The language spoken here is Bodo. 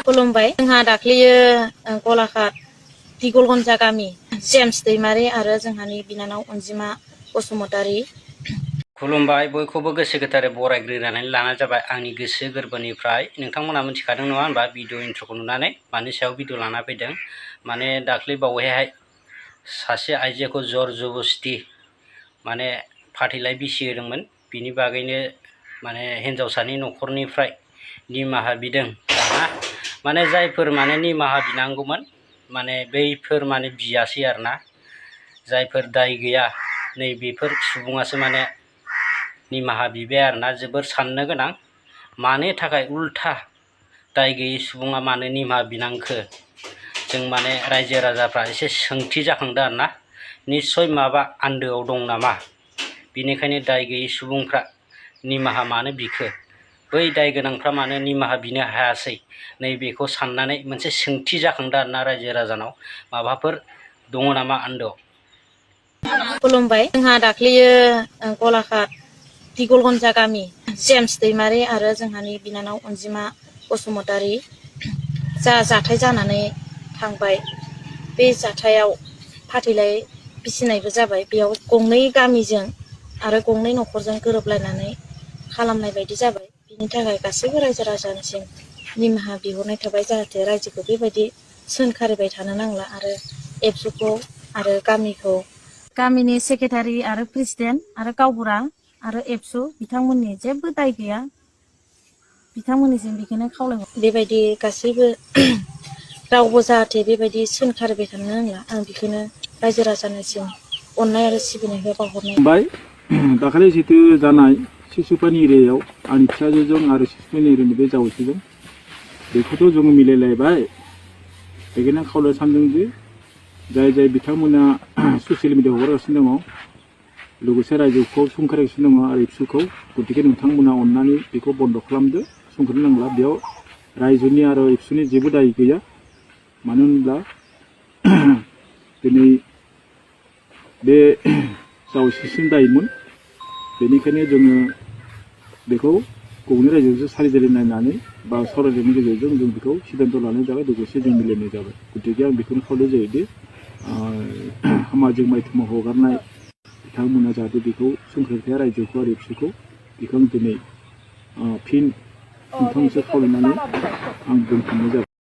खुलुमबाय जोंहा दाख्लैयो गलाघाट दिगलगन्जा गामि जेम्स दैमारि आरो जोंहानि बिनानाव अनजिमा बसुमतारी। खुलुमबाय बयखौबो गोसो गोथारै बरायग्रोनानै लानाय जाबाय आंनि गोसो गोरबोनिफ्राय। नोंथांमोना मिथिखादों नङा होनबा भिडिअ इन्ट्र'खौ नुनानै मानि सायाव भिडिअ लाना फैदों। माने दाख्लै बावैहाय सासे आइजोखौ जर जबस्ति माने फाथैलाइ बिसि होदोंमोन। बिनि बागैनो माने हिन्जावसानि न'खरनिफ्राय निमाहा बिदों दाना माने जायफोर माने निमाहा बिनांगौमोन माने बैफोर माने बियासै आरोना। जायफोर दाय गैया नै बेफोर सुबुङासो माने निमाहा बिबाय आरोना। जोबोर साननो गोनां मानो थाखाय उल्था दाय गैयै सुबुङा मानो निमाहा बिनांखो जों माने रायजो राजाफ्रा एसे सोंथि जाखांदों आरोना। निस्सय माबा आन्दोआव दं नामा। बेनिखायनो दाय गैयै सुबुंफ्रा निमाहा मानो बिखो बै दाय गोनांफ्रा मानो निमाहा बिनो हायासै नैबेखौ साननानै मोनसे सोंथि जाखांदों आरोना रायजो राजानाव माबाफोर दङ नामा आन्दोआव। खुलुमबाय जोंहा दाख्लैयो गलाघाट दिगलगन्जा गामि जेम्स दैमारि आरो जोंहानि बिनानाव अनजिमा बसुमतारी जा जाथाय जानानै थांबाय बे जाथायाव फाथैलाइ बिसिनायबो जाबाय। बेयाव गंनै गामिजों आरो गंनै न'खरजों गोरोबलायनानै खालामनाय बायदि जाबाय। बिनि थाखाय गासैबो रायजो राजानिसिम निमाहा बिहरनाय थाबाय जाहाथे रायजोखौ बेबायदि सोंखारिबाय थानो नांला आरो एबसुखौ आरो गामिनि सेक्रेटारि आरो प्रेसिडेन्ट आरो गावबुरा आरो एबसु बिथांमोननि जेबो दाय गैया। बिथांमोननिसिम बेखौनो खावलायहर बेबायदि गासैबो रावबो जाहाथे बेबायदि सोंखारिबाय थानो नांला आं बेखौनो रायजो राजानिसिम अननाय आरो सिबिनायखौ बावहरनाय। दाखालि जितु जानाय सिसुपानि एरियायाव आंनि फिसाजोजों आरो सिसुपानि एरियानि बे जावसिजों बेखौथ' जोङो मिलायलायबाय। बेखायनो खावलाय सानदों जे जाय जाय बिथांमोना ससियेल मिडिया हगारगासिनो दङ लोगोसे रायजोखौ सोंखारिगासिनो दङ आरो एबसुखौ गतिके नोंथांमोना अननानै बेखौ बन्द खालामदो। सोंखारनो नांला। बेयाव रायजोनि आरो एबसुनि जेबो दाय गैया। मानो होनब्ला दिनै बे जावसिसिम दायमोन। बेनिखायनो जोङो बेखौ गंनै रायजोजों सारिजारि नायनानै बा सावरायनायनि गेजेरजों जों बेखौ सिद्धान्त लानाय जाबाय। लोगोसे जों मिलायनाय जाबाय। गतिके आं बेखौनो खावलाय जायोदि हामाजों माइथुमाव हगारनाय बिथांमोना जाहाथे बेखौ सोंखारिथाया रायजोखौ आरो एबसुखौ बेखौ आं दिनै फिन नोंथांमोनसो खावलायनानै आं दोनथ'नाय जाबाय।